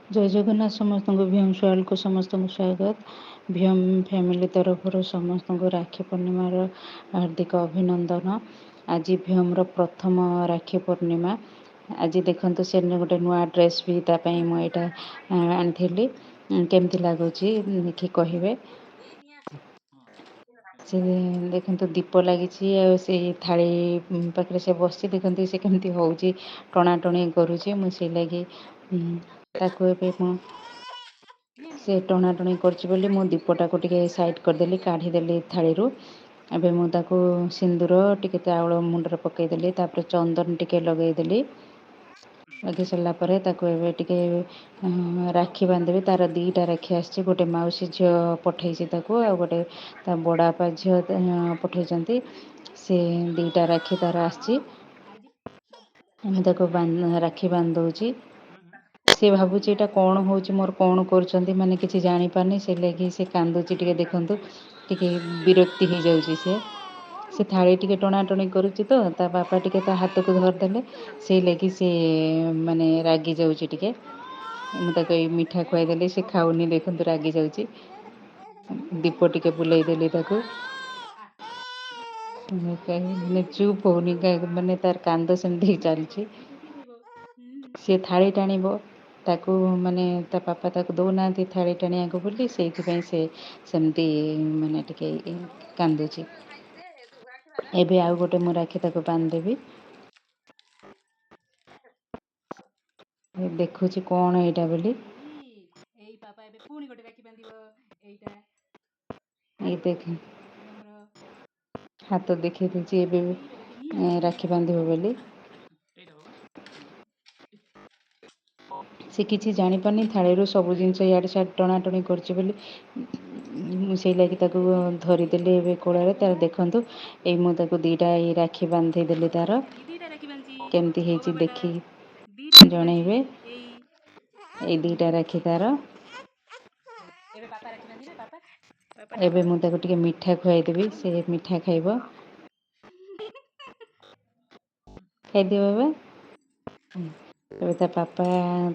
ଜୟ ଜଗନ୍ନାଥ ସମସ୍ତଙ୍କୁ, ଭିଏମ୍ ୱାର୍ଲଡକୁ ସମସ୍ତଙ୍କୁ ସ୍ୱାଗତ। ଭିଏମ୍ ଫ୍ୟାମିଲି ତରଫରୁ ସମସ୍ତଙ୍କୁ ରାକ୍ଷୀ ପୂର୍ଣ୍ଣିମାର ହାର୍ଦ୍ଦିକ ଅଭିନନ୍ଦନ। ଆଜି ଭିଏମ୍ର ପ୍ରଥମ ରାକ୍ଷୀ ପୂର୍ଣ୍ଣିମା। ଆଜି ଦେଖନ୍ତୁ, ସେ ଗୋଟେ ନୂଆ ଡ୍ରେସ୍ ବି ତା ପାଇଁ ମୁଁ ଏଇଟା ଆଣିଥିଲି। କେମିତି ଲାଗୁଛି ଦେଖି କହିବେ। ସେ ଦେଖନ୍ତୁ, ଦୀପ ଲାଗିଛି ଆଉ ସେଇ ଥାଳି ପାଖରେ ସେ ବସିଛି। ଦେଖନ୍ତୁ, ସେ କେମିତି ହେଉଛି, ଟଣାଟଣି କରୁଛି। ମୁଁ ସେଇ ଲାଗି ତାକୁ ଏବେ ମୁଁ ସେ ଟଣାଟଣି କରୁଛି ବୋଲି ମୁଁ ଦୀପଟାକୁ ଟିକେ ସାଇଡ଼୍ କରିଦେଲି, କାଢ଼ିଦେଲି ଥାଳିରୁ। ଏବେ ମୁଁ ତାକୁ ସିନ୍ଦୁର ଟିକେ, ଚାଉଳ ମୁଣ୍ଡରେ ପକାଇଦେଲି, ତାପରେ ଚନ୍ଦନ ଟିକେ ଲଗେଇଦେଲି। ଲଗେଇ ସାରିଲା ପରେ ତାକୁ ଏବେ ଟିକେ ରାକ୍ଷୀ ବାନ୍ଧିବି। ତାର ଦୁଇଟା ରାକ୍ଷୀ ଆସିଛି। ଗୋଟେ ମାଉସୀ ଝିଅ ପଠେଇଛି ତାକୁ ଆଉ ଗୋଟେ ତା ବଡ଼ବାପା ଝିଅ ପଠେଇଛନ୍ତି। ସେ ଦୁଇଟା ରାକ୍ଷୀ ତାର ଆସିଛି। ମୁଁ ତାକୁ ରାକ୍ଷୀ ବାନ୍ଧି ଦେଉଛି। ସେ ଭାବୁଛି ଏଇଟା କ'ଣ ହେଉଛି, ମୋର କ'ଣ କରୁଛନ୍ତି, ମାନେ କିଛି ଜାଣିପାରୁନି। ସେ ଲାଗି ସେ କାନ୍ଦୁଛି ଟିକେ। ଦେଖନ୍ତୁ, ଟିକେ ବିରକ୍ତି ହେଇଯାଉଛି ସେ। ସେ ଥାଳି ଟିକେ ଟଣାଟଣି କରୁଛି ତ, ତା ବାପା ଟିକେ ତା ହାତକୁ ଧରିଦେଲେ, ସେଇ ଲାଗି ସେ ମାନେ ରାଗି ଯାଉଛି ଟିକେ। ମୁଁ ତାକୁ ଏଇ ମିଠା ଖୁଆଇଦେଲି, ସେ ଖାଉନି। ଦେଖନ୍ତୁ, ରାଗି ଯାଉଛି। ଦୀପ ଟିକେ ବୁଲେଇଦେଲି ତାକୁ। ମାନେ ଚୁପ୍ ହଉନି, ମାନେ ତାର କାନ୍ଦ ସେମିତି ଚାଲିଛି। ସିଏ ଥାଳି ଟାଣିବ ତାକୁ, ମାନେ ତା ବାପା ତାକୁ ଦେଉନାହାନ୍ତି ଥାଳି ଟାଣିବାକୁ ବୋଲି, ସେଇଥିପାଇଁ ସେ ସେମିତି ମାନେ ଟିକେ କାନ୍ଦୁଛି। ଏବେ ଆଉ ଗୋଟେ ମୁଁ ରାକ୍ଷୀ ତାକୁ ବାନ୍ଧିଦେବି। ଦେଖୁଛି କ'ଣ ଏଇଟା ବୋଲି। ଏଇ ପାପା ଏବେ ପୁଣି ଗୋଟେ ରାକ୍ଷୀ ବାନ୍ଧିବ ଏଇଟା। ଏଇ ଦେଖ, ହାତ ଦେଖେଇ ଦେଇଛି, ଏବେ ରାକ୍ଷୀ ବାନ୍ଧିବ ବୋଲି। ସେ କିଛି ଜାଣିପାରୁନି, ଥାଳିରୁ ସବୁ ଜିନିଷ ଇଆଡ଼େ ସିଆଡ଼େ ଟଣାଟଣି କରୁଛି ବୋଲି ମୁଁ ସେଇ ଲାଗି ତାକୁ ଧରିଦେଲି ଏବେ କୋଳରେ ତାର। ଦେଖନ୍ତୁ, ଏଇ ମୁଁ ତାକୁ ଦୁଇଟା ଏଇ ରାକ୍ଷୀ ବାନ୍ଧିଦେଲି ତାର। କେମିତି ହେଇଛି ଦେଖି ଜଣେଇବେ। ଏଇ ଦୁଇଟା ରାକ୍ଷୀ ତାର। ଏବେ ମୁଁ ତାକୁ ଟିକେ ମିଠା ଖୁଆଇଦେବି, ସେ ମିଠା ଖାଇବ। ଖାଇଦିଅ ବାବା। ଏବେ ତା ବାପା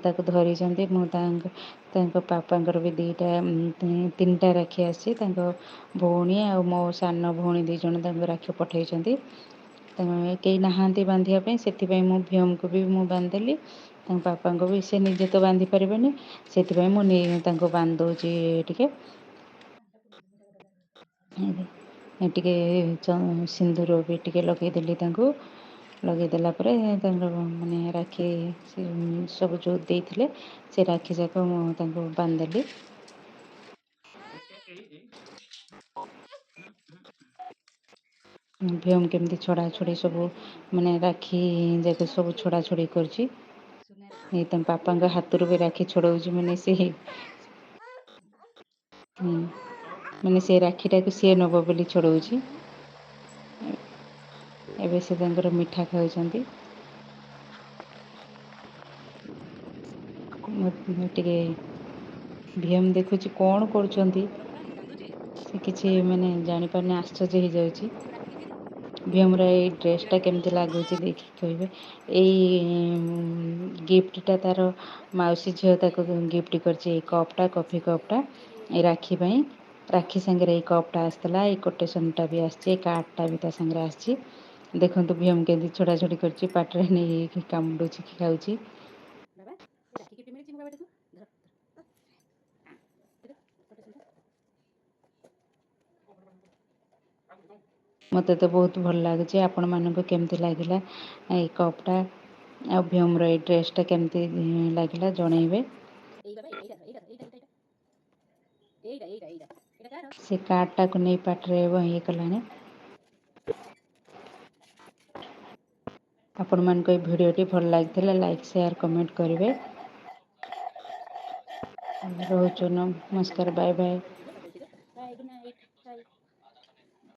ତାକୁ ଧରିଛନ୍ତି। ମୁଁ ତାଙ୍କ ବାପାଙ୍କର ବି ଦୁଇଟା ତିନିଟା ରାକ୍ଷୀ ଆସିଛି। ତାଙ୍କ ଭଉଣୀ ଆଉ ମୋ ସାନ ଭଉଣୀ ଦୁଇ ଜଣ ତାଙ୍କୁ ରାକ୍ଷୀ ପଠାଇଛନ୍ତି। କେହି ନାହାନ୍ତି ବାନ୍ଧିବା ପାଇଁ, ସେଥିପାଇଁ ମୁଁ ଭିୟମକୁ ବି ମୁଁ ବାନ୍ଧିଦେଲି, ତାଙ୍କ ବାପାଙ୍କୁ ବି। ସେ ନିଜେ ତ ବାନ୍ଧି ପାରିବେନି, ସେଥିପାଇଁ ମୁଁ ତାଙ୍କୁ ବାନ୍ଧି ଦେଉଛି। ଟିକେ ଟିକେ ସିନ୍ଦୁର ବି ଟିକେ ଲଗେଇଦେଲି ତାଙ୍କୁ। ଲଗେଇଦେଲା ପରେ ତାଙ୍କର ମାନେ ରାକ୍ଷୀ ସବୁ ଯେଉଁ ଦେଇଥିଲେ, ସେ ରାକ୍ଷୀ ଯାକ ମୁଁ ତାଙ୍କୁ ବାନ୍ଧିଦେଲି। ଭିୟମ କେମିତି ଛଡ଼ା ଛଡ଼ି ସବୁ ମାନେ ରାକ୍ଷୀ ଯାକ ସବୁ ଛଡ଼ା ଛଡ଼ି କରୁଛି। ଏଇ ତାଙ୍କ ବାପାଙ୍କ ହାତରୁ ବି ରାକ୍ଷୀ ଛଡ଼ଉଛି, ମାନେ ସେ ରାକ୍ଷୀଟାକୁ ସିଏ ନେବ ବୋଲି ଛଡ଼ଉଛି। ଏବେ ସେ ତାଙ୍କର ମିଠା ଖାଉଛନ୍ତି। ଟିକେ ଭିଏମ୍ ଦେଖୁଛି କ'ଣ କରୁଛନ୍ତି ସେ, କିଛି ମାନେ ଜାଣିପାରୁନି, ଆଶ୍ଚର୍ଯ୍ୟ ହେଇଯାଉଛି। ଭିଏମ୍ର ଏଇ ଡ୍ରେସ୍ଟା କେମିତି ଲାଗୁଛି ଦେଖିକି କହିବେ। ଏଇ ଗିଫ୍ଟଟା ତାର ମାଉସୀ ଝିଅ ତାକୁ ଗିଫ୍ଟ କରିଛି, ଏଇ କପ୍ଟା, କଫି କପ୍ଟା, ଏଇ ରାକ୍ଷୀ ପାଇଁ। ରାକ୍ଷୀ ସାଙ୍ଗରେ ଏଇ କପ୍ଟା ଆସିଥିଲା, ଏଇ କୋଟେସନ୍ଟା ବି ଆସିଛି, ଏଇ କାର୍ଡ଼ଟା ବି ତା ସାଙ୍ଗରେ ଆସିଛି। ଦେଖନ୍ତୁ, ଭିଏମ୍ କେମିତି ଛଡ଼ା ଛଡ଼ି କରୁଛି, ପାଟିରେ ନେଇକି କାମୁଡ଼ୁଛି, ଖାଉଛି। ମୋତେ ତ ବହୁତ ଭଲ ଲାଗୁଛି। ଆପଣମାନଙ୍କୁ କେମିତି ଲାଗିଲା ଏଇ କପ୍ଟା ଆଉ ଭିୟମର ଏଇ ଡ୍ରେସ୍ଟା କେମିତି ଲାଗିଲା ଜଣେଇବେ। ସେ କାର୍ଡ଼ଟାକୁ ନେଇ ପାଟିରେ ଇଏ କଲାଣି। ଆପଣମାନଙ୍କୁ ଏଇ ଭିଡ଼ିଓଟି ଭଲ ଲାଗିଥିଲା, ଲାଇକ୍, ସେୟାର, କମେଣ୍ଟ କରିବେ। ରହୁଛୁ, ନମସ୍କାର, ବାଏ ବାଏ।